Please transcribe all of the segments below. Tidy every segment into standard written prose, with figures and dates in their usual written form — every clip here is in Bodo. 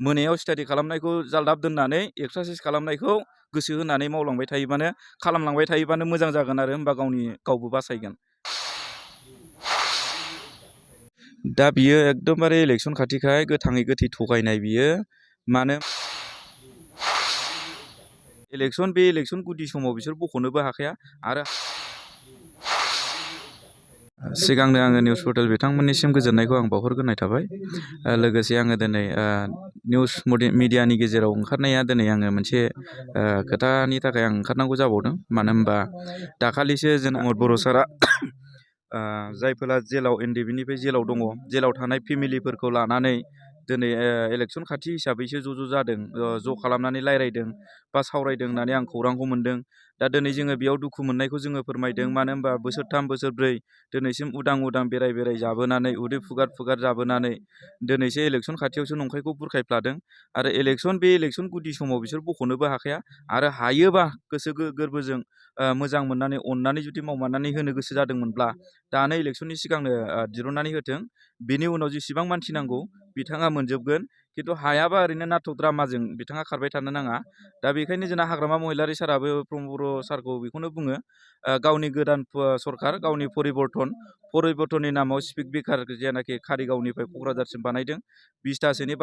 मोनायाव स्टाडि खालामनायखौ जालदाब दोननानै एक्सारसाइस खालामनायखौ गोसो होनानै मावलांबाय थायोबानो खालामलांबाय थायोबानो मोजां जागोन आरो होमबा गावबो बासायगोन। दा बियो एकदमबारे इलेक्सन खाथिखाय गोथाङै गोथै थगायनाय बियो। मानो बे इलेक्सन गुदि समाव बिसोर बख'नोबो हाखाया। आरो सिगांनो आङो निउस पर्टेल बिथांमोननिसिम गोजोननायखौ आं बावहरग्रोनाय थाबाय। लोगोसे आङो दिनै निउस मिडियानि गेजेराव ओंखारनाया दिनै आङो मोनसे खोथानि थाखाय आं ओंखारनांगौ जाबावदों। मानो होनबा दाखालिसो जों बर' सारा जायफोरा जेलाव NDBनिफ्राय जेलाव दङ, जेलाव थानाय फेमिलिफोरखौ लानानै दिनै इलेक्सन खाथि हिसाबैसो ज' जादों, ज' खालामनानै रायज्लायदों बा सावरायदों होननानै आं खौरांखौ मोन्दों। दा दिनै जोङो बेयाव दुखु मोननायखौ जोङो फोरमायदों। मानो होनबा बोसोरथाम बोसोरब्रै दिनैसिम उदां बेराय जाबोनानै उदै फुगार जाबोनानै दिनैसो इलेक्सन खाथियावसो नंखायखौ बुरखायफ्लादों। आरो बे इलेक्सन गुदि समाव बिसोर बख'नोबो हाखाया। आरो हायोबा गोसो गोरबोजों मोजां मोननानै अननानै जुदि मावमारनानै होनो गोसो जादोंमोनब्ला दानो इलेक्सननि सिगांनो दिरुननानै होथों। बेनि उनाव जेसेबां मानसि नांगौ बिथाङा मोनजोबगोन। खिन्थु हायाबा ओरैनो नाटक द्रामाजों बिथाङा खारबाय थानो नाङा। दा बेखायनो जोंना हाग्रामा महिलारि साराबो प्रमद बर' सारखौ बेखौनो बुङो, गावनि गोदान सरखार, गावनि परिबर्तननि नामाव स्पिक बेकार जेनाखि कारिगावनिफ्राय क'क्राझारसिम बानायदों 20थासोनि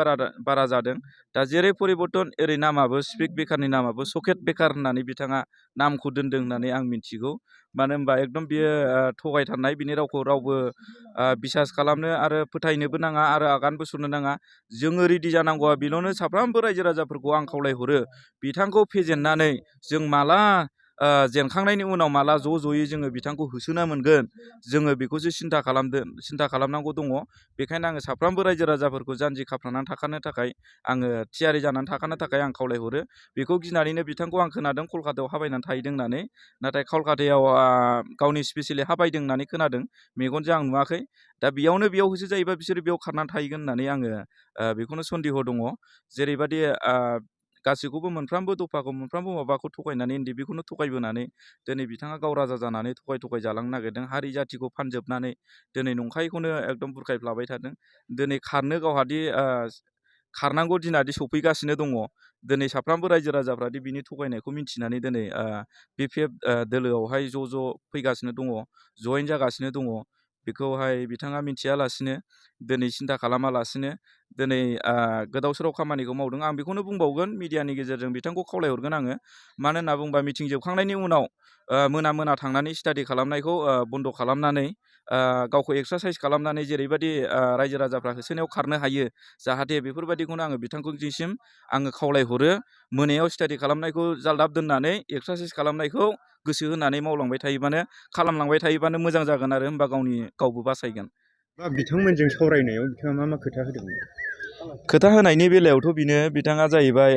बारा जादों। दा जेरै परिबर्तन एरै नामाबो स्पिक बेकारनि नामाबो सकेट बेकार होननानै बिथाङा नामखौ दोनदों होननानै आं मिथिगौ। मानो होनबा एकदम बियो थगायथारनाय, बिनि रावखौ रावबो बिसास खालामनो आरो फोथायनोबो नाङा आरो आगानबो सुरनो नाङा। जोङो रेडि जानांगौआ बेल'नो, साफ्रोमबो रायजो राजाफोरखौ आं खावलायहरो बिथांखौ फेजेननानै जों माला जेनखांनायनि उनाव माला ज'यै जोङो बिथांखौ होसोना मोनगोन, जोङो बेखौसो सिन्था खालामनांगौ दङ। बेखायनो आङो साफ्रोमबो रायजो राजाफोरखौ जानजि खाफ्रानानै थाखानो थाखाय आङो थियारि जानानै थाखानो थाखाय आं खावलायहरो। बेखौ गिनानैनो बिथांखौ आं खोनादों कलकातायाव हाबायनानै थाहैदों होननानै। नाथाय कलकातायाव गावनि स्पेसियेलि हाबायदों होननानै खोनादों, मेगनजों आं नुवाखै। दा बेयाव होसो जायोबा बिसोरो बेयाव खारनानै थाहैगोन होननानै आङो बेखौनो सन्देह दङ। जेरैबायदि गासैखौबो मोनफ्रोमबो दफाखौ मोनफ्रोमबो माबाखौ थगायनानै NDBखौनो थगायबोनानै दिनै बिथाङा गाव राजा जानानै थगाय जालांनो नागिरदों। हारि जाथिखौ फानजोबनानै दिनै नंखायखौनो एकदम बुरखायफ्लाबाय थादों। दिनै खारनो खारनांगौ दिनादि सफैगासिनो दङ। दिनै साफ्रोमबो रायजो राजाफ्रादि बिनि थगायनायखौ मिन्थिनानै दिनै BPF दोलोआवहाय ज' फैगासिनो दङ, जयेन जागासिनो दङ। बेखौहाय बिथाङा मिन्थियालासिनो, दिनै सिन्था खालामालासिनो दिनै गोदाव सोराव खामानिखौ मावदों। आं बेखौनो बुंबावगोन, मिडियानि गेजेरजों बिथांखौ खावलायहरगोन आङो। मानो होनना बुङोबा मिटिं जोबखांनायनि उनाव मोना थांनानै स्टाडि खालामनायखौ बन्द' खालामनानै गावखौ एक्सारसाइस खालामनानै जेरैबायदि रायजो राजाफ्रा होसोनायाव खारनो हायो, जाहाथे बेफोरबायदिखौनो आङो बिथांखौसिम आङो खावलायहरो। मोनायाव स्टाडि खालामनायखौ जालदाब दोननानै एक्सारसाइस खालामनायखौ गोसो होनानै खालामलांबाय थायोबानो मोजां जागोन आरो होमबा गावबो बासायगोन। बिथांमोनजों सावरायनायाव बिथाङा मा खोथा होदोंमोन? खोथा होनायनि बेलायावथ' बिथाङा जाहैबाय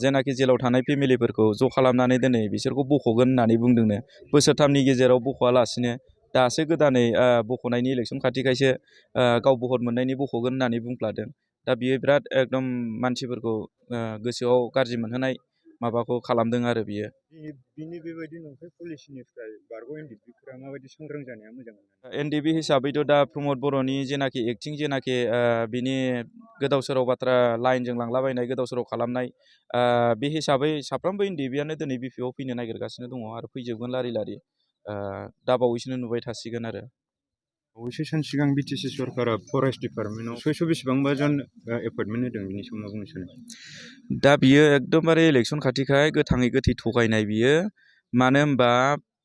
जेनाखि जेलाव थानाय फेमिलिफोरखौ ज' खालामनानै दिनै बिसोरखौ बख'गोन होननानै बुंदोंनो। बोसोरथामनि गेजेराव बख'वालासिनो दासो गोदानै बख'नायनि इलेक्सन खाथिखायसो गाव भट मोननायनि बख'गोन होननानै बुंफ्लादों। दा बियो बिराद एकदम मानसिफोरखौ गोसोआव गाज्रि मोनहोनाय माबाखौ खालामदों आरो बियो। बिनि बेबायदि नंखाय पलिसिनिफ्राय बारग' NDBफोरा माबायदि सांग्रां जानाया मोजां? NDB हिसाबैथ' दा प्रमद बर'नि जेनाखि एक्टिं, बिनि गोदाव सोराव बाथ्रा लाइनजों लांलाबायनाय, गोदाव सोराव खालामनाय, बे हिसाबै साफ्रोमबो NDBआनो दिनै BPFआव फैनो नागिरगासिनो दङ आरो फैजोबगोन लारि दा बावैसोनो नुबाय थासिगोन आरो। बावैसो सान सिगां BTC सरकारा फरेस्ट डिपार्टमेन्टआव 600 बेसेबांबा जन एपइन्टमेन्ट होदों, बिनि सायाव मा बुंनो सानो? दा बियो एकदमबारे इलेक्सन खाथिखाय गोथाङै गोथै थगायनाय बियो। मानो होनबा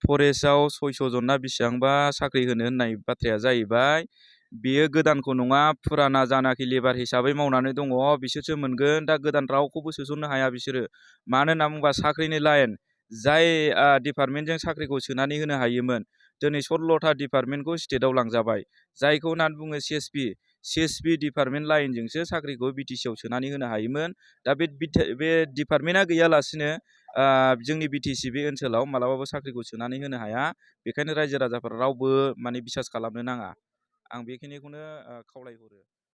फरेस्टआव 600 जन ना बेसेबांबा साख्रि होनो होननाय बाथ्राया जाहैबाय, बेयो गोदानखौ नङा, फुराना जानाखि लेबार हिसाबै मावनानै दङ बिसोरसो मोनगोन। दा गोदान रावखौबो सोसननो हाया बिसोरो। मानो होनना बुङोबा साख्रिनि लाइन, जाय डिपार्टमेन्टजों साख्रिखौ सोनानै होनो हायोमोन, दिनै 16था डिपार्टमेन्टखौ स्टेटआव लांजाबाय। जायखौ होननानै बुङो CSP डिपार्टमेन्ट लाइनजोंसो साख्रिखौ BTCआव सोनानै होनो हायोमोन। दा बे डिपार्टमेन्टआ गैयालासिनो जोंनि BTC बे ओनसोलाव मालाबाबो साख्रिखौ सोनानै होनो हाया। बेखायनो रायजो राजाफोरा रावबो बिसास खालामनो नाङा। आं बेखिनिखौनो खावलायहरो।